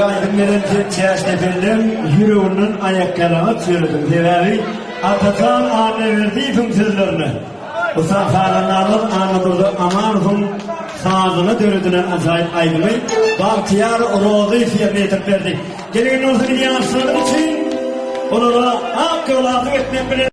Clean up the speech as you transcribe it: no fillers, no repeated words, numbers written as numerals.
aýdym gelen sen Çäşdepelileň ýüreginden aýakýalaňaç ýörediň. Sebäbi Atajan Annaberdiýewiň sözlerine, ussat sazandamyz Annadurdy Amanowyň sazyna döredilen ajaýyp aýdymy Bagtyýar Rozyýew ýerine ýetirip berdi. Geliň indi bolsa indi ýaşlarymyz üçin olara ak ýol arzuw etmek bilen.